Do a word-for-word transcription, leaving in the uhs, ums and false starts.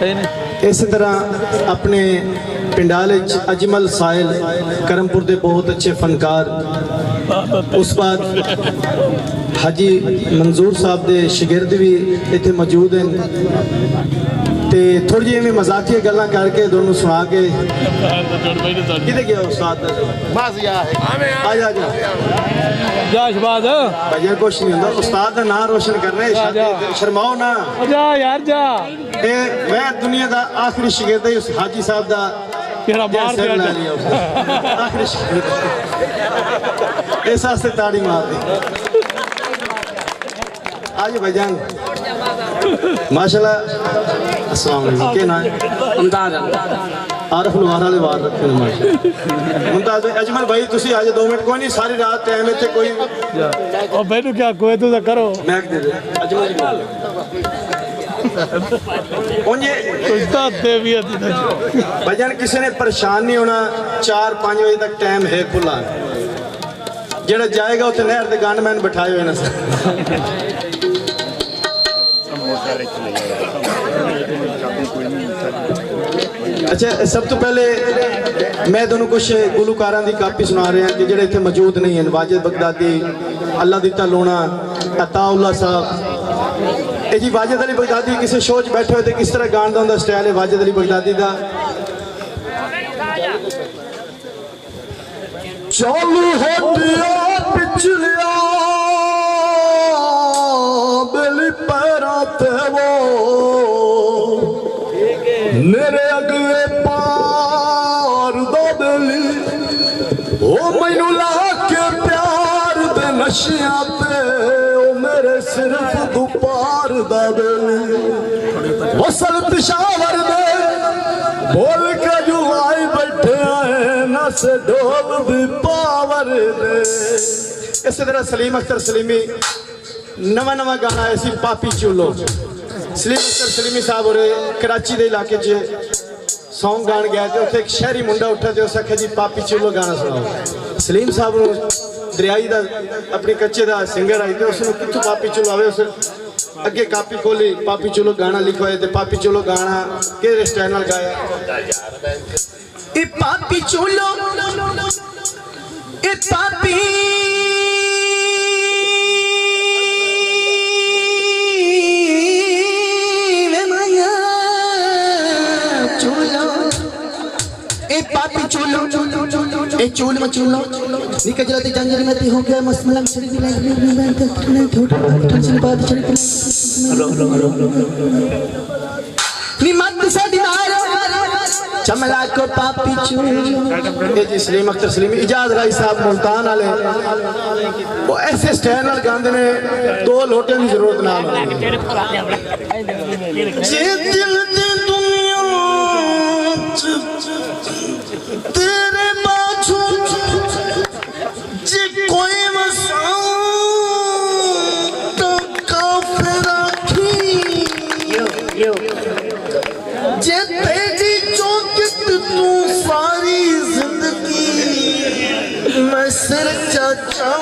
اسی طرح اپنے پنڈال اچ اجمل سائل، کرم پور دے بہت اچھے فنکار، اس بعد حاجی منظور صاحب دے شگرد بھی اتھے موجود ہیں۔ تے تھوڑی جی میں مذاقیہ گلاں کر کے دونوں سنا کے کدھے گیا استاد؟ بس یار۔ آ جا، آ جا۔ جا شہباز۔ بھائی کچھ نہیں ہوندا، استاد دا نام روشن کرنا ہے، جا، جا۔ شرماؤ نہ۔ جا یار، جا۔ اے میں دنیا دا آخری شگرد ہے اس حاجی صاحب دا۔ تیرا مار سر دیا۔ آخری شگرد۔ اس واسطے تاڑی مار دی۔ آ جاؤ بھائی جان۔ ماشاءاللہ۔ السلام علیکم۔ کیا نام ہے؟ ممتاز۔ عارف لوہارا دے وار رکھے نے ماشاءاللہ۔ ممتاز بھائی، اجمل بھائی، تسی آ جاؤ دو منٹ، کوئی نہیں، ساری رات ٹائم ہے تے کوئی۔ او بھائی نو کیا کوئی تو کرو۔ میں دے دے۔ اجمل جی۔ اونجے استاد تربیت۔ بھائی جان، کسے نے پریشان نہیں ہونا، چار پانچ بجے تک ٹائم ہے کھلا۔ جیڑھا جائے گا اتھے نہر تے گن مین بٹھائے ہوئے نے۔ اچھا، سب تو پہلے میں تانوں کچھ گلوکاراں دی کاپی سنا رہے ہیں کہ جیڑھے اتھے موجود نہیں ہیں۔ واجد بغدادی، اللہ دتا لونا، عطا اللہ صاحب۔ اے جی واجد علی بغدادی کسے شو چ بیٹھے ہوئے تے کس طرح گان دا ہوندا سٹائل ہے واجد علی بغدادی دا؟ چالو ہو گیا پچھلیا بیلی پیراں تے وہ، میرے اگلے پار دا بیلی، او مینوں لا کے پیار دے نشیاں تے، او میرے صرف دوپار دا بیلی۔ وصل پشاور دے بھول کے جو آئی بیٹھے ہیں، نس ڈھول دی پاور دے۔ اسی طرح سلیم اختر سلیمی نواں نواں گانا آیا سی پاپی چولو۔ سلیم اختر سلیمی صاحب اور کراچی دے علاقے چ سانگ گان گیا تے اتھے ایک شہری منڈا اٹھا تے اس آکھیا جی پاپی چولو گانا سناؤ۔ سلیم صاحب نوں دریائی دا اپنے کچے دا سنگر آئی تے اس نوں کتھوں پاپی چولو آوے، اس اگے کاپی کھولی، پاپی چولو گانا لکھوائے تے پاپی چولو گانا کیڑھے سٹائل نال گایا؟ اے پاپی چولو، اے پاپی وے مایا چولو، اے پاپی چولو، اے چول مچولو، نکجلا تے جنجر میں تے ہو گیا مست ملنگ چھڑی دی لائن میں میں تے ٹھنڈ چھوٹ ٹھنڈ سے بعد چھڑی۔ نی مت ساڈی مار، چملا کو پاپی چو۔ اے جی سلیم اختر سلیمی، اعجاز رائی صاحب ملتان والے، وہ ایسے سٹائل نال گاندے نے، دو لوٹیں دی ضرورت نہ ہوندی۔ جے دل دی دنیا چ تیرے بازو جے کوئی وساں تاں کافر آکھی، جے تیݙی چوکٹ توں ساری زندگی میں سر چا چاواں۔